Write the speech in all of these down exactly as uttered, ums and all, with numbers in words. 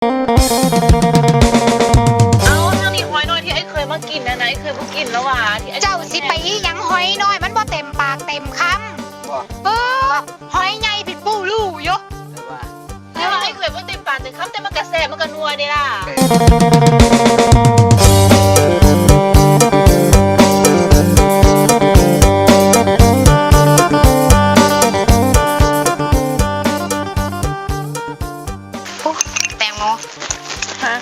เอาทางนี้หอยน้อยที่ไอ้เคยมากินนะนะ ไอ้เคยบ่กินแล้วว่ะ ที่ไอ้ เจ้าสิไปอีหยังหอยน้อย มันบ่เต็มปากเต็มคำ บ่ เออ หอยใหญ่ผิดปูรู้อยู่ แต่ว่า แต่ว่าไอ้เคยบ่เต็มปากเต็มคำ แต่มันกะแซ่บ มันกะนัวเด้ล่ะ โอ้ แตงโม ฮะ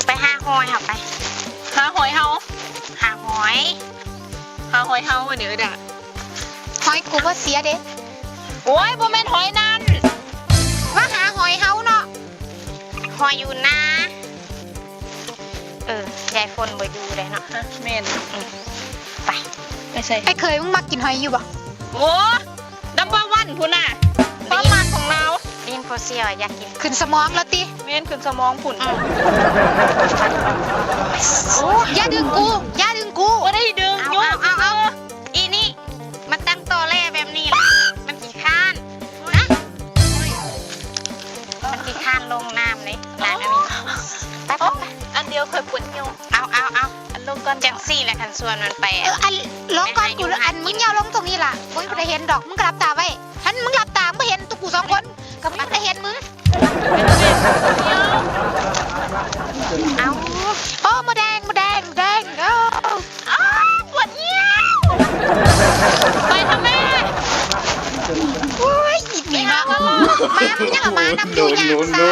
ไปหาหอยเฮาไป หาหอยเฮา หาหอย หาหอยเฮาวันนี้เด้อ หอยกูบ่เสียเด้ โอ้ย บ่แม่นหอยนั่น มาหาหอยเฮาเนาะ หอยอยู่นา เออ ยายฝนบ่อยู่เลยเนาะ ฮะ แม่น อืม ไป ไปใส่ ไอ้เคยมึงมักกินหอยอยู่บ่ โอ้ number one พุ้นน่ะ ความมักของเรา ดินโพเซียวอยากกิน ขึ้นสมองแล้วติ แม่นขึ้นสมองพุ้น อืม โอ้ อย่าดึงกู อย่าดึงกู บ่ได้ดึง เอา อยู่ เอา เอา เอา ซื่อๆ อีนี่ มาตั้งตอแหลแบบนี้ล่ะ มันขี้คร้าน นะ มันขี้คร้านลงน้ำเลย น้ำอันนี้ ไปไปไป อันเดียวเคยปวดเหี่ยว เอาเอาเอา อันลงก่อน จังซี่แหละคันส่วนมันไป เออ อันลงก่อนกู อันมึงอย่าลงตรงนี้ล่ะ โอ้ยบ่ได้เห็นดอก มึงก็หลับตาไว้ หันมึงหลับตา มึงบ่เห็นตัวกูสองคน ก็บ่ได้เห็นมึง เอา โอ้ หมูแดง หมูแดง หมูแดง โอ้ อ้าว ปวดเยี่ยว ไปทำไม โอ้ย อีกนี่เนาะ หมา มันยังเอาหมานำอยู่ยากซะ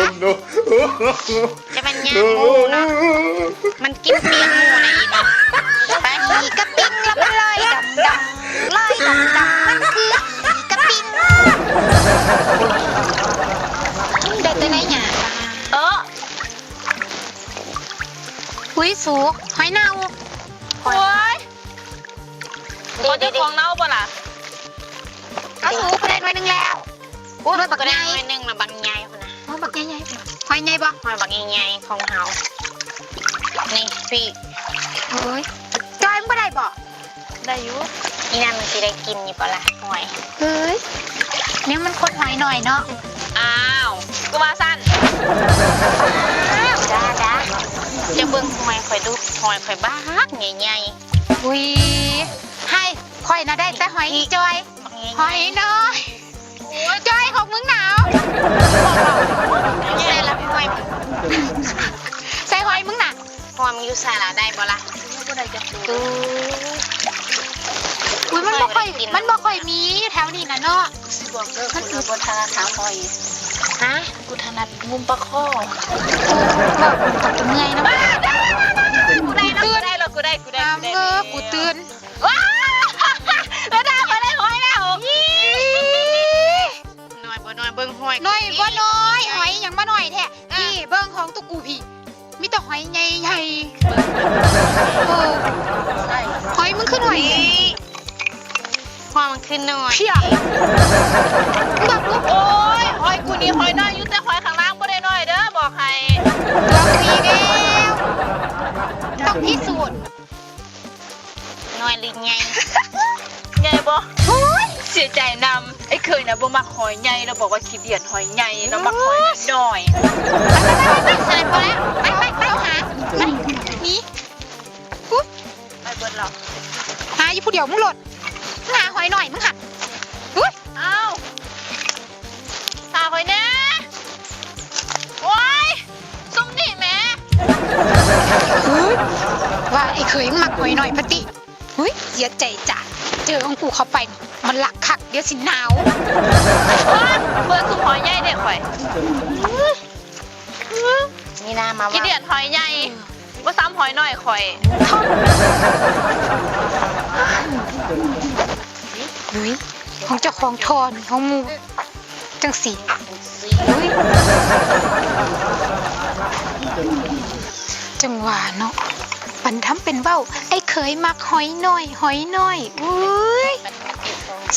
จะมันย่างหมูเนาะ มันกินปีกหมูนะอีกเนาะ ไป อีกระปิงแล้วมันลอยดำดำ ลอยดำดำ มันคืออีกระปิง ได้แต่ในหยาด เออ อุ้ย สู หอยเน่า โอ้ย ขอเจ้าของเน่าบ่ล่ะ เอาสู กูได้หน่วยหนึ่งแล้ว โอ้ย หน่วยบักใหญ่ หน่วยหนึ่งนะ บักใหญ่พุ่นนะ โอ้ย บักใหญ่ๆ หอยใหญ่บ่ หอยบักใหญ่ๆของเฮา นี่พี่ โอ้ย จอย มึงบ่ได้บ่ ได้อยู่ นี่นั่นมันสิได้กินอยู่บ่ล่ะ หอย เอ้ย เนี่ยมันคนหอยหน่อยเนาะ อ้าว ก็ว่าสั้น อ้าว จ้าจ้า จะเบิ่งหอยข่อยดู หอยข่อยบักใหญ่ๆ อุ้ย ให้ข่อยน่ะได้แต่หอยอีจอย บักใหญ่ๆ หอยน้อย โอ้ย จอยของมึงหนาว ใส่ละหอย ใส่หอยมึงน่ะ หอยมึงอยู่ใส่ละ ได้บ่ล่ะ บ่ได้จักตัว อุ้ย มันบ่ค่อย มันบ่ค่อยมีอยู่แถวนี้น่ะเนาะ สิบอกเด้อ กูบ่ถนัดหาหอย ฮะ กูถนัดงุ้มปลาข้อ เว้ากูก็เมื่อยเนาะ กูได้แล้ว กูได้แล้ว กูได้ กูได้ กูได้ เออ กูตื่น ว้าว แล้วได้มาได้หอยแล้ว น้อยบ่น้อย เบิ่งหอย น้อยบ่น้อย หอยหยังมาน้อยแท้ อ่ะ พี่ เบิ่งของตุกูพี่ มีแต่หอยใหญ่ๆ เออ หอยมึงคือหน่อย หอยมันคือน้อย เพี้ย มึงบอกกู โอ้ย หอยกูนี่หอยน้อยอยู่ แต่หอยข้างล่างบ่ได้น้อยเด้อ บอกให้ ตัวกูอีกแล้ว ต้องพิสูจน์ น้อยหรือใหญ่ ใหญ่บ่ โอ้ย เสียใจนำ ไอ้เคยนะบ่มักหอยใหญ่ เราบอกว่าขี้เดียดหอยใหญ่ เรามักหอยน้อย ไปไปไปไป ใส่พอแล้ว ไปไปไปหา ไป หนี อุ๊ย ไปเบิดแล้ว หาอยู่ผู้เดียว มึงโลด มึงหาหอยหน่อย มึงหัน อุ๊ย อ้าว หาหอยแน่ โอ๊ย ซุ่มนี่แหม เฮ้ย ว่าไอ้เคยมักหอยหน่อยพะติ เฮ้ย เสียใจจ้ะ เจอของกูเข้าไป มันหลักคัก เดี๋ยวสิหนาว โอ๊ย เบิ่งซุ่มหอยใหญ่เด้ข่อย นี่นะ มาว่า ขี้เดียดหอยใหญ่ บ่ซ้ำหอยหน่อยข่อย เฮ้ย ของเจ้าของทอน ของหมู่ จังสิ เฮ้ย จังหวะเนาะ มันทำเป็นเว้า ไอ้เคยมักหอยหน่อย หอยหน่อย อุ้ย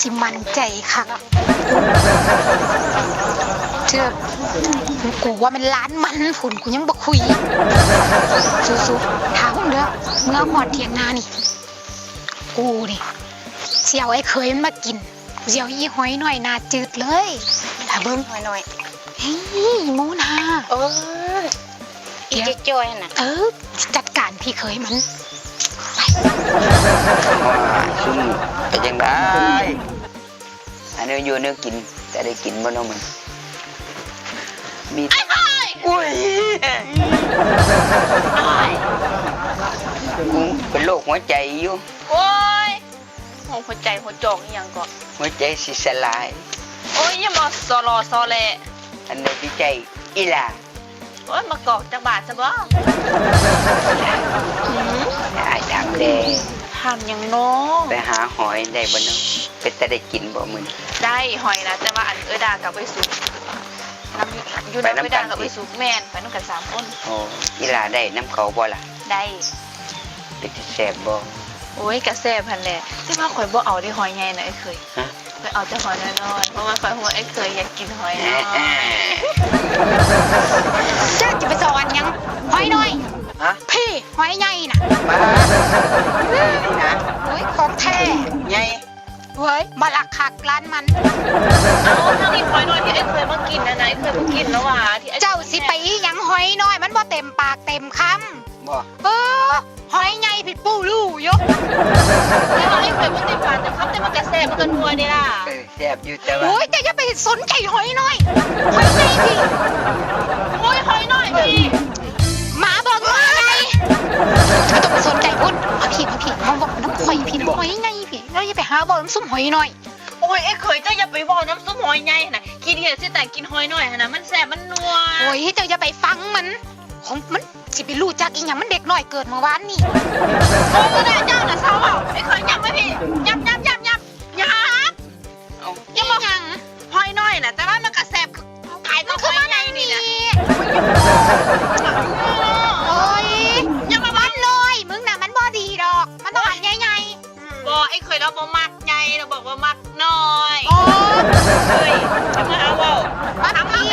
สิมั่นใจคัก เชื่อ กูว่ามันล้านมันผุน กูยังบ่คุย สู้ๆ ถามเด้อ เมื่อฮอดเถียงนานี่ กูนี่ สิเอาไอ้เคยมันมากิน กูสิเอาอีหอยหน่อยหน้าจืดเลย ถ้าเบิ่ง หอยหน่อย เฮ้ย อีหมูนา เออ เจ๊จ้อยน่ะ เออ จัดการพี่เขยมัน ว้าซุ่มไปจังได๋ อันนี้อยู่แนวกิน จะได้กินบ่เนาะมื้อนี้ มี อ้าย อุ้ย อ้าย กูเป็นโรคหัวใจอยู่ โอ้ย หัวใจหัวจอกอีหยังก่อ หัวใจสิสลาย โอ้ย อย่ามาซอลอซอแล อันใด๋ที่ใจอีหล่า โอ้ย มากอกจักบาทซะบ่ อืม อ้ายถามแด่ ถามหยังน้อ ไปหาหอยได้บ่เนาะ เป็นตาได้กินบ่มื้อนี้ ได้หอยนะ แต่ว่าอันเอื้อยดากับเอื้อยสุก นำ อยู่นำเอื้อยดากับเอื้อยสุก แม่น ไปนำกันสามคน โอ้ อีหล่าได้นำเขาบ่ล่ะ ได้ เป็นตาแซ่บบ่ โอ้ย กะแซ่บหั่นแหละ แต่ว่าข้อยบ่เอาเด้หอยใหญ่นะไอ้เขย ฮะ ข้อยเอาแต่หอยน้อยๆ เพราะว่าข้อยฮู้ว่าไอ้เขยอยากกินหอยน้อย เจ้าจะไปสอนหยัง หอยน้อย ฮะ พี่ หอยใหญ่น่ะ มา นี่นะ โอ้ย ของแท้ ใหญ่ เฮ้ย บ่หลักคักร้านมัน เอา เจ้าอีหอยน้อยที่ไอ้เขยมากินนะนะ ไอ้เขยมากินแล้วว่ะ ที่ไอ้ เจ้าสิไปอีหยังหอยน้อย มันบ่เต็มปากเต็มคำ บ่ เออ หอยใหญ่ผิดปูรูอยู่ แต่ว่าไอ้เขยมันเต็มปากเต็มคำ แต่มันกะแซ่บ มันกะนัวเด้ล่ะ เออ แซ่บอยู่แต่ว่า โอ้ย แต่อย่าไปสนใจหอยน้อย หอยใหญ่พี่ โอ้ย หอยน้อยพี่ หมาบอกหอยใหญ่ บ่ต้องไปสนใจพุ้น เอาพี่ เอาพี่ มาบอกนำข่อยพี่ หอยใหญ่พี่ แล้วอย่าไปหาบอกนำซุ่มหอยน้อย โอ้ย ไอ้เขยเจ้าอย่าไปบอกนำซุ่มหอยใหญ่หั่นนะ ขี้เดียดสิแต่กินหอยน้อยหั่นนะ มันแซ่บ มันนัว โอ้ย เจ้าอย่าไปฟังมัน ของมันสิไปรู้จักอีหยัง มันเด็กน้อยเกิดเมื่อวานนี่ โอ้ย บ่ได้ เจ้าน่ะเซาเว้า ไอ้เขยยับมาพี่ ยับ ยับ ยับ ยับ ยับ เอา อีหยัง หอยน้อยน่ะ แต่ว่ามันกะแซ่บ ขาย มันคือ หอยใหญ่นี่นะ โอ้ย อย่ามาว่า มันน้อย มึงน่ะมันบ่ดีดอก มันต้องอันใหญ่ๆ บ่ ไอ้เขยลาวบ่มักใหญ่ ลาวบอกว่ามักน้อย โอ้ เขย จะมาหาเว้า มักพี่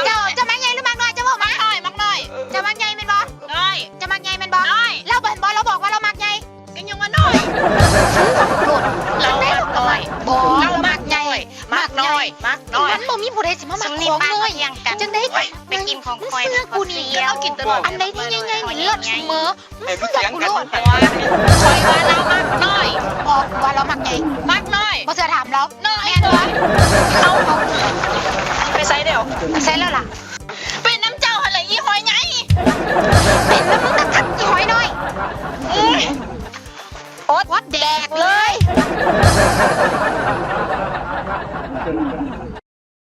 เจ้า เจ้ามักใหญ่หรือมักน้อย เจ้าบอกมา น้อย มักน้อย เจ้ามักใหญ่แม่นบ่ น้อย เจ้ามักใหญ่แม่นบ่ น้อย ลาวบ่เห็นบ่ ลาวบอกว่าลาวมักใหญ่ ก็ยังว่าน้อย ลาวมักน้อย บ่ ลาวมักใหญ่ มักน้อย มักน้อย มันบ่มีผู้ใดสิมามักของน้อย ซุมนี่ปานเที่ยงกัน จังได๋ ไปกินของข่อย มึงเชื่อกูนี่ เจ้ากินตลอด อันใดที่ใหญ่ๆนี่เลิศเสมอ มึงเชื่อกูโลด ข่อยว่าลาวมักน้อย บ่ ว่าลาวมักใหญ่ มักน้อย บ่เชื่อถามลาว น้อย แม่นบ่ เอา เอา ไปไสเดี๋ยว ใส่แล้วล่ะ เป็นนำเจ้าหั่นแหละอีหอยใหญ่ เป็นนำมึงคักๆ อีหอยน้อย โอ๊ย โอ๊ย what the